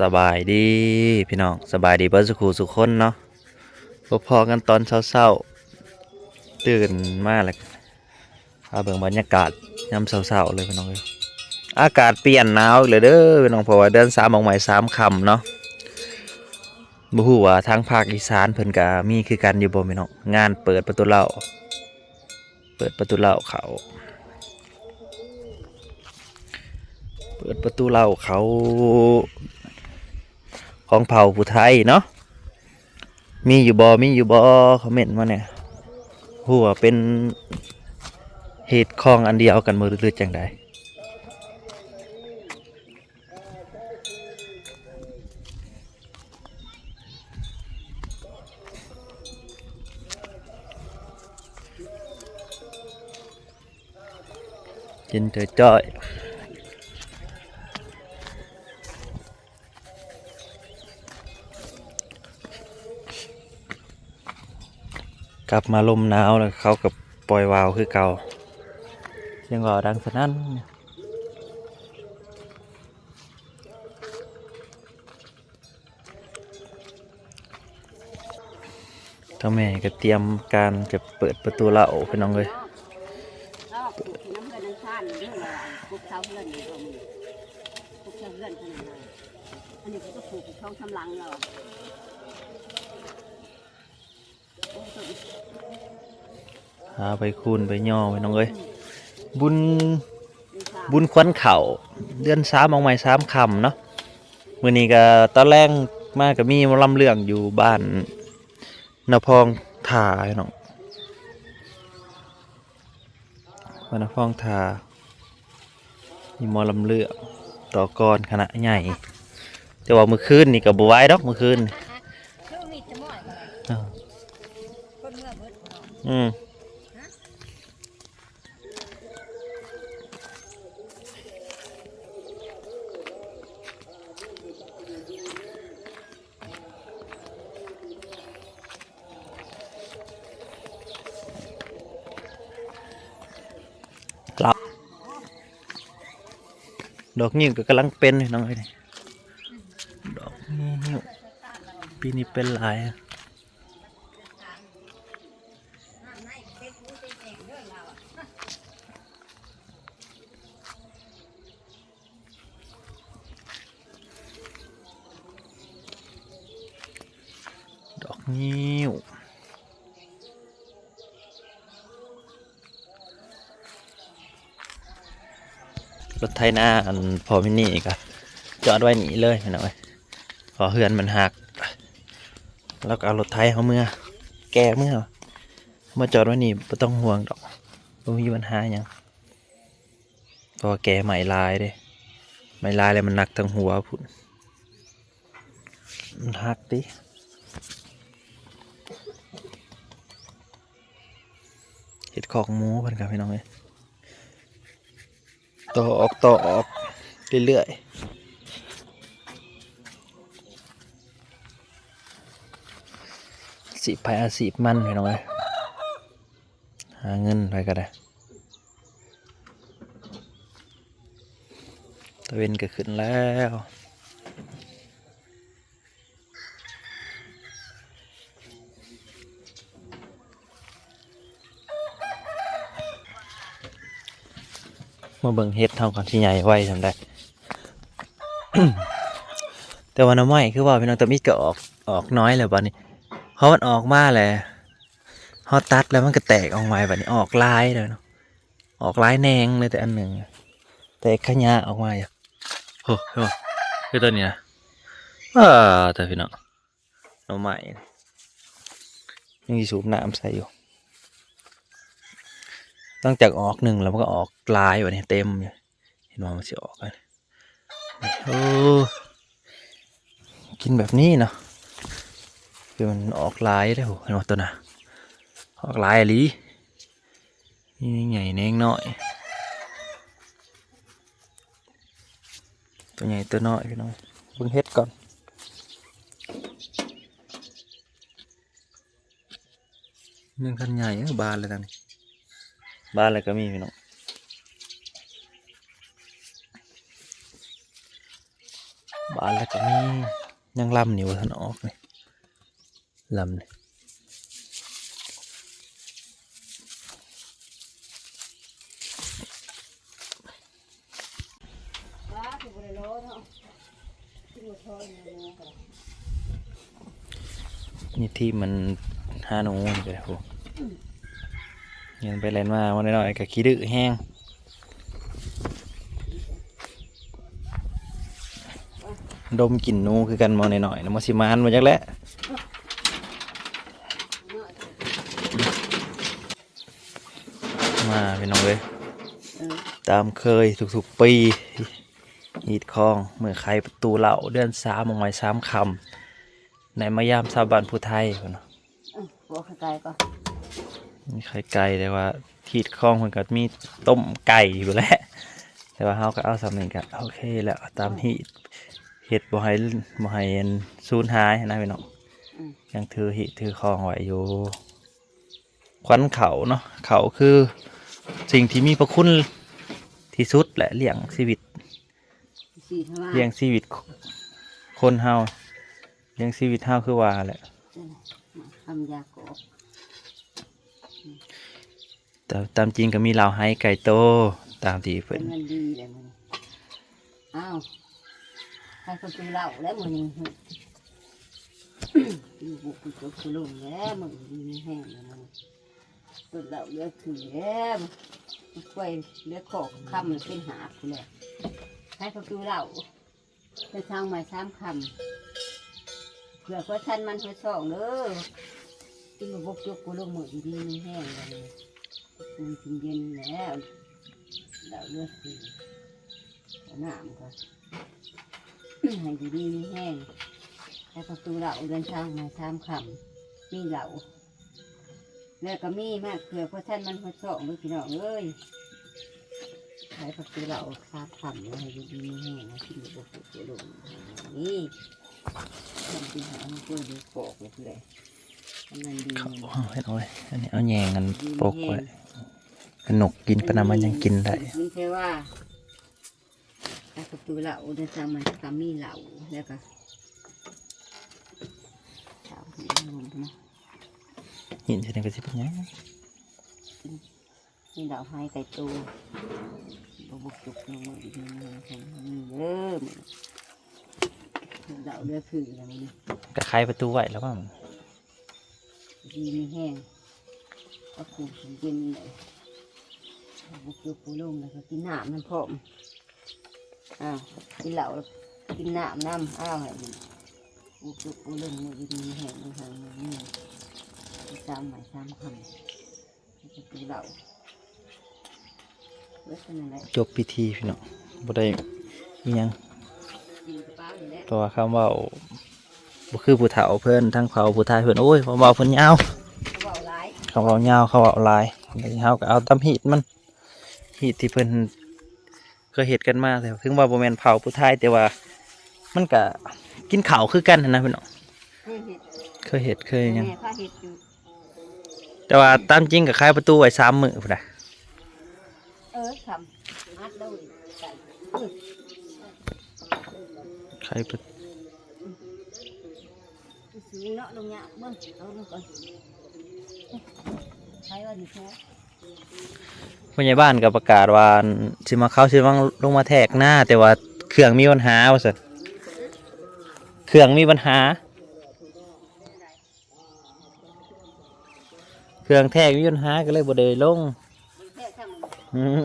ສະບາຍດີພີ່ນ້ອງ ສະບາຍດີເບິດສູ່ຄູ່ສູ່ຄົນເນາະ. ພົບພໍ້ກັນຕອນເຊົ້າໆ ຕື່ນມາແລ້ວ ພາເບິ່ງບັນຍາກາດຍາມເຊົ້າໆເລີຍພີ່ນ້ອງເອີຍ. ອາກາດປ່ຽນໜາວອີກແລ້ວເດີພີ່ນ້ອງ ເພາະວ່າເດືອນສາມອອກໃໝ່ສາມຄ່ຳເນາະ. ບໍ່ຮູ້ວ່າທາງພາກອີສານເພິ່ນກະມີຄືກັນຢູ່ບໍ່ພີ່ນ້ອງ ງານເປີດປະຕູເລົ້າ ເປີດປະຕູເລົ້າເຂົ້າ ເປີດປະຕູເລົ້າເຂົ້າຂອງເຜົ່າຜູ້ໄທເນາະ. ມີຢູ່ບໍ່ ມີຢູ່ບໍ່ ຄອມເມັນມາແດ່. ຮູ້ວ່າເປັນຮີດຄອງອັນດຽວກັນບໍ່ ຫຼືຈັ່ງໃດ? ກິນຈ່ອຍໆ. ກັບມາລົມໜາວແລ້ວ ເຂົາກໍປ່ອຍວາວຄືເກົ່າ ສຽງວາວດັງສະນັ້ນ. ທາງແມ່ກໍຕຽມການຈະເປີດປະຕູເລົ້າພີ່ນ້ອງເອີຍ. ຫາໃບຄູນໃບຍໍພີ່ນ້ອງເອີຍ. ບຸນ ບຸນຂວັນເຂົ້າ ເດືອນສາມອອກໃໝ່ສາມຄ່ຳເນາະ. ມື້ນີ້ກໍຕອນແລງມາກໍມີໝໍລຳເລື່ອງຢູ່ບ້ານນາພອງທ່າພີ່ນ້ອງ ບ້ານນາພອງທ່າ. ມີໝໍລຳເລື່ອງຕໍ່ກອນຄະນະໃຫຍ່ ແຕ່ວ່າມື້ຄືນນີ້ກໍບໍ່ໄຫວດອກ ມື້ຄືນນີ້. ອືມ. ດອກງິ້ວກໍກຳລັງເປັນພີ່ນ້ອງເອີຍ ດອກງິ້ວ ປີນີ້ເປັນຫຼາຍ. ດອກງິ້ວ ລົດໄຖນາອັນພໍ່ມິນນີ້ກໍຈອດໄວ້ນີ້ເລີຍພີ່ນ້ອງເອີຍ ເພາະເຮືອນມັນຫັກ ລາວກໍເອົາລົດໄຖເຮົາເມືອ ແກ່ເມືອ ມາຈອດໄວ້ນີ້ ບໍ່ຕ້ອງຫ່ວງດອກ ບໍ່ມີບັນຫາຫຍັງ. ເພາະວ່າແກ່ໄມ້ຫຼາຍເດ້ ໄມ້ຫຼາຍແລ້ວມັນໜັກທັງຫົວພຸ້ນ ມັນຫັກຕິ. ເຮັດຄອກໝູເພິ່ນກໍພີ່ນ້ອງເອີຍ ຕໍ່ອອກ ຕໍ່ອອກເລື້ອຍໆ ອາຊີບໃຜອາຊີບມັນພີ່ນ້ອງເອີຍ ຫາເງິນໃຜກໍໄດ້. ຕາເວັນກໍຂຶ້ນແລ້ວ ມາເບິ່ງເຫັດເຮົາກ່ອນ ຊິໃຫຍ່ໄວສ່ຳໃດ. ແຕ່ວ່າໜໍ່ໄມ້ຄືວ່າພີ່ນ້ອງ ຕຳອິດກໍອອກ ອອກນ້ອຍແລ້ວ ບາດນີ້ເຮົາມັນອອກມາແລ້ວ ເຮົາຕັດແລ້ວມັນກໍແຕກອອກໃໝ່ ບາດນີ້ອອກຫຼາຍແລ້ວເນາະ ອອກຫຼາຍແໜງເລີຍ ແຕ່ອັນໜຶ່ງແຕກຂະຫຍາອອກມາຢູ່. ໂອ້ ເຫັນບໍ່ ຄືຕົວນີ້ນະ ອ້າ ເຕີພີ່ນ້ອງ ໜໍ່ໄມ້ ຍັງຊິສູບນ້ຳໃສ່ຢູ່ ຫຼັງຈາກອອກໜຶ່ງແລ້ວມັນກໍອອກຫຼາຍ ບາດນີ້ເຕັມຢູ່ ເຫັນບໍ່ ມັນຊິອອກ ໂອ້ ກິນແບບນີ້ເນາະ ຄືມັນອອກຫຼາຍເດ້. ໂອ້ ເຫັນບໍ່ ຕົວນະ ອອກຫຼາຍອີ່ຫຼີ ມີແໜງໃຫຍ່ແໜງນ້ອຍ ຕົວໃຫຍ່ຕົວນ້ອຍພີ່ນ້ອງ. ເບິ່ງເຫັດກ່ອນ. ຍັງທັນໃຫຍ່ ເອີ ບານແລ້ວທາງນີ້ ບານແລ້ວກໍມີພີ່ນ້ອງ ບ ປານແລ້ວກໍມີ ຍັງລຳນີ້ບໍ່ທັນອອກນີ້ ລຳນີ້ ນີ້ທີ່ມັນຫາໜູນີ້ກໍໄດ້ ໂຫ ແລ່ນໄປແລ່ນມາ ໝໍນ້ອຍໆກໍຂີ້ດື້ແຮງ ດົມກິ່ນໜູຄືກັນ ໝໍນ້ອຍໆນະ ມັນຊິໝານບໍ່ຈັກແຫຼະ. ມາພີ່ນ້ອງເອີຍ ເອີ ຕາມເຄີຍທຸກໆປີ ຮີດຄອງ ມື້ໄຂປະຕູເຫຼົ່າ ເດືອນສາມ ໝາກໄມ້ສາມຄຳ ໃນມາຍາມຊາວບ້ານຜູ້ໄທພຸ້ນນະ ເອີ ບໍ່ເຂົ້າໃຈກໍ ມີໄຂ່ໄກ່ ແຕ່ວ່າຮີດຄອງເພິ່ນກໍມີຕົ້ມໄກ່ພຸ້ນແຫຼະ ແຕ່ວ່າເຮົາກໍເອົາສ່ຳນີ້ກໍໂອເຄແລ້ວ ຕາມຮີດ ເຮັດບໍ່ໃຫ້ ບໍ່ໃຫ້ອັນ ສູນຫາຍນະພີ່ນ້ອງ ອືມ ຍັງຖືຮີດຖືຄອງໄວ້ຢູ່. ຂວັນເຂົ້າເນາະ ເຂົ້າຄືສິ່ງທີ່ມີພະຄຸນທີ່ສຸດແຫຼະ ລ້ຽງຊີວິດ ຊິວ່າ ລ້ຽງຊີວິດຄົນເຮົາ ລ້ຽງຊີວິດເຮົາຄືວ່າແຫຼະ ຄຳຢາກອກ ຕາມ ຕາມຈິງກໍມີເຫຼົ້າໄຮໄກ່ໂຕ ຕາມທີ່ເພິ່ນ ເງິນດີແຫຼະມື້ນີ້ ອ້າວ ໃຫ້ເຂົາຊື້ເຫຼົ້າແລ້ວມື້ນີ້ ຢູ່ບຸກຢູ່ຈົກຢູ່ລົງແລ້ວ ມື້ນີ້ມີແຮງແລ້ວມື້ນີ້ ຕົ້ນເຫຼົ້າເຫຼືອຄືແລ້ວ ກ້ວຍເຫຼືອຂໍ້ຄຳເປັນຫາກພຸ້ນແຫຼະ ໃຫ້ເຂົາຊື້ເຫຼົ້າ ໄປທາງໃໝ່ສາມຄຳ ເພື່ອຄົວສັນມັນຫົວຊ່ອງເດີ ກິນບໍ່ບົກຈົກບໍ່ລົງ ມື້ດີມີແຮງແລ້ວນີ້ ມັນກິນເຢັນແລ້ວ ເຫຼົ້າເຫຼືອຄື ນ້ຳກໍ ໃຫ້ຢູ່ດີມີແຮງ ໃຫ້ປະຕູເຫຼົ້າເດືອນຊາວໃໝ່ສາມຄຳ ມີເຫຼົ້າ ແລ້ວກໍມີມາເກືອກວ່າຊັ້ນມັນຫົດສອງເດີພີ່ນ້ອງເອີຍ ໃຫ້ປະຕູເຫຼົ້າສາມຄຳ ໃຫ້ຢູ່ດີມີແຮງ ໃຫ້ກິນບໍ່ເປີດບໍ່ລົງ ນີ້ ຄຳທີ່ຫາມາເປີດໄດ້ປອກໄດ້ຜູ້ໃດ ອັນນັ້ນດີ ເອົາ ເຮັດເອົາໄວ້ ອັນນີ້ເອົາແຍງອັນປົກໄວ້ ເປັນນົກກິນໄປນຳ ມັນຍັງກິນໄດ້ ກິນແຕ່ວ່າ ແລ້ວກໍຄືເຫຼົ້າເດີ ຈັ່ງມັນກໍມີເຫຼົ້າ ແລ້ວກໍເອົາໃຫ້ລົງເນາະ ເຫັນຈັ່ງໃດກໍຊິເປັນຫຍັງ ມີເຫຼົ້າໄຮໄກ່ໂຕ ບໍ່ບຸກຈຸກ ມື້ນີ້ເດີ ມື້ນີ້ເດີ ເຫຼົ້າເຫຼືອຄືແລ້ວມື້ນີ້ ກໍໄຂປະຕູໄວ້ແລ້ວວ່າ ດີມີແຮງ ເອົາປູນເຢັນເລີຍ ບຸກຈຸກບໍ່ລົງ ແລ້ວກໍກິນນ້ຳນຳພ້ອມ ອ້າວ ກິນເຫຼົ້າ ກິນນ້ຳນຳ ອ້າວ ໃຫ້ມັນບຸກຈຸກບໍ່ລົງ ມື້ດີມີແຮງ ມີແຮງ ມີແຮງ ໄປຕາມໄມ້ຕາມຄຳ ໄປກິນເຫຼົ້າ ຈົບພິທີພີ່ນ້ອງ ບໍ່ໄດ້ອີ່ຫຍັງ ເພາະວ່າຄຳເວົ້າບໍ່ຄືຜູ້ເຖົ້າເພິ່ນ ທາງເຜົ່າຜູ້ໄທເພິ່ນ ໂອ້ຍ ຄຳເວົ້າເພິ່ນຍາວ ເວົ້າຫຼາຍ ຄຳເວົ້າຍາວ ຄຳເວົ້າຫຼາຍ ເຮົາກໍເອົາຕາມຮີດມັນ ຮີດທີ່ເພິ່ນເຄີຍເຮັດກັນມາ ເຖິງວ່າບໍ່ແມ່ນເຜົ່າຜູ້ໄທ ແຕ່ວ່າມັນກໍກິນເຂົ້າຄືກັນຫັ້ນນະພີ່ນ້ອງ ເຄີຍເຮັດ ເຄີຍເຮັດ ເຄີຍຫຍັງ ແມ່ພາເຮັດຢູ່ ແຕ່ວ່າຕາມຈິງກໍໄຂປະຕູໄວ້ສາມມື້ພຸ້ນນະ ເອີ ຄຳອັດລົງ ໄຂປະ ສູງເນາະ ລົງຍາກ ເບິ່ງ ເອົາລົງກ່ອນ ໄຂວ່ານີ້ພໍ ຜູ້ໃຫຍ່ບ້ານກໍປະກາດວ່າ ຊິມາ ເຂົາຊິມາລົງມາແທກນາ ແຕ່ວ່າເຄື່ອງມີບັນຫາວ່າຊັ້ນ ເຄື່ອງມີບັນຫາ ເຄື່ອງແທກມີບັນຫາກໍເລີຍບໍ່ໄດ້ລົງ ອືມ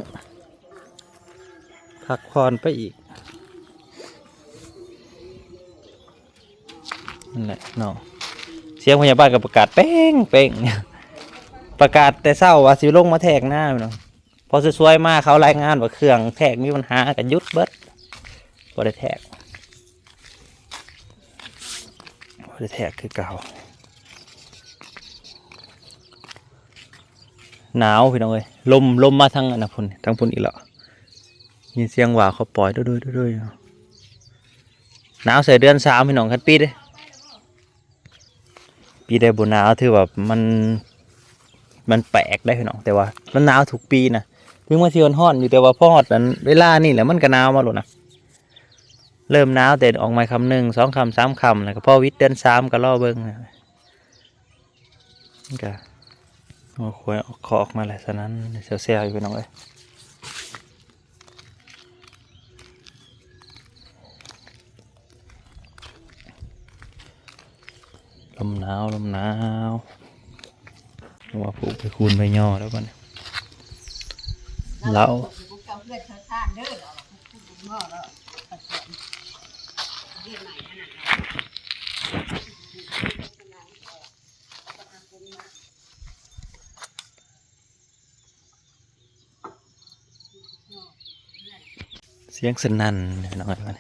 ພັກຜ່ອນໄປອີກ ນັ້ນແຫຼະເນາະ ສຽງພະຍາບານກໍປະກາດເປັງໆ ປະກາດແຕ່ເຊົ້າວ່າຊິລົງມາແທກນາເນາະ ພໍສວຍໆມາເຂົາລາຍງານວ່າເຄື່ອງແທກມີບັນຫາກໍຢຸດເບິດ ບໍ່ໄດ້ແທກ ບໍ່ໄດ້ແທກຄືເກົ່າ ໜາວພີ່ນ້ອງເອີຍ ລົມ ລົມມາທາງອັນນັ້ນພຸ້ນ ທາງພຸ້ນອີກແລ້ວ ຍິນສຽງຫວ້າເຂົາປ່ອຍ ໂດຍໆ ໜາວໃສ່ເດືອນສາມພີ່ນ້ອງ ຄັນປີໃດ ປີໃດບໍ່ໜາວຖືວ່າມັນ ມັນແປກໄດ໋ພີ່ນ້ອງ ແຕ່ວ່າມັນໜາວທຸກປີນະ ເຖິງວ່າຊິຮ້ອນໆຢູ່ ແຕ່ວ່າພໍຮອດອັນເວລານີ້ແຫຼະ ມັນກໍໜາວມາໂລດນະ ເລີ່ມໜາວແຕ່ອອກມາຄ່ຳໜຶ່ງ ສອງຄ່ຳ ສາມຄ່ຳ ແລ້ວກໍພໍວິດເດືອນສາມກໍລໍເບິ່ງ. ມັນກະງົວຄວາຍອອກຄອກມາແລ້ວ ສະນັ້ນແຊວໆຢູ່ ພີ່ນ້ອງເອີຍ. ລົມໜາວ ລົມໜາວ ວ່າຜູກໄປຄູນໄປຍໍແລ້ວບັດນີ້ ເລົ່າ. ສຽງສະໜັ່ນ ນ້ອຍ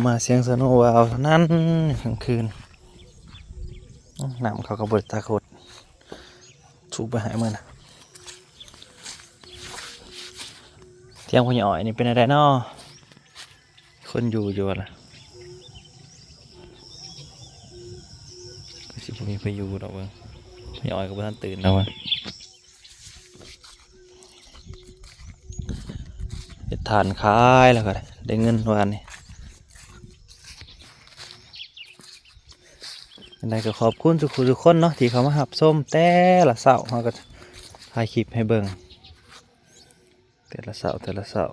ມາສຽງສະໂນວາວສະໜັ່ນກາງຄືນ. ນ້ຳເຂົາກໍບໍ່ໄດ້ຕັກຫົດ ສູບໄປໃຫ້ມື້ນະ. ທຽງພໍ່ໃຫຍ່ອ້ອຍນີ້ເປັນແນວໃດນໍ? ຄົນຢູ່ຢູ່ບໍ່ລະ? ຄືຊິບໍ່ມີໃຜຢູ່ດອກເບິ່ງ ພໍ່ໃຫຍ່ອ້ອຍກໍບໍ່ທັນຕື່ນດອກເບິ່ງ. ເຮັດຖ່ານຂາຍແລ້ວກໍໄດ້ເງິນວານນີ້. ຈັ່ງໃດກໍຂອບຄຸນທຸກຜູ້ທຸກຄົນເນາະ ທີ່ເຂົ້າມາຮັບຊົມແຕ່ລະເຊົ້າ ເຮົາກໍຖ່າຍຄລິບໃຫ້ເບິ່ງແຕ່ລະເຊົ້າ ແຕ່ລະເຊົ້າ.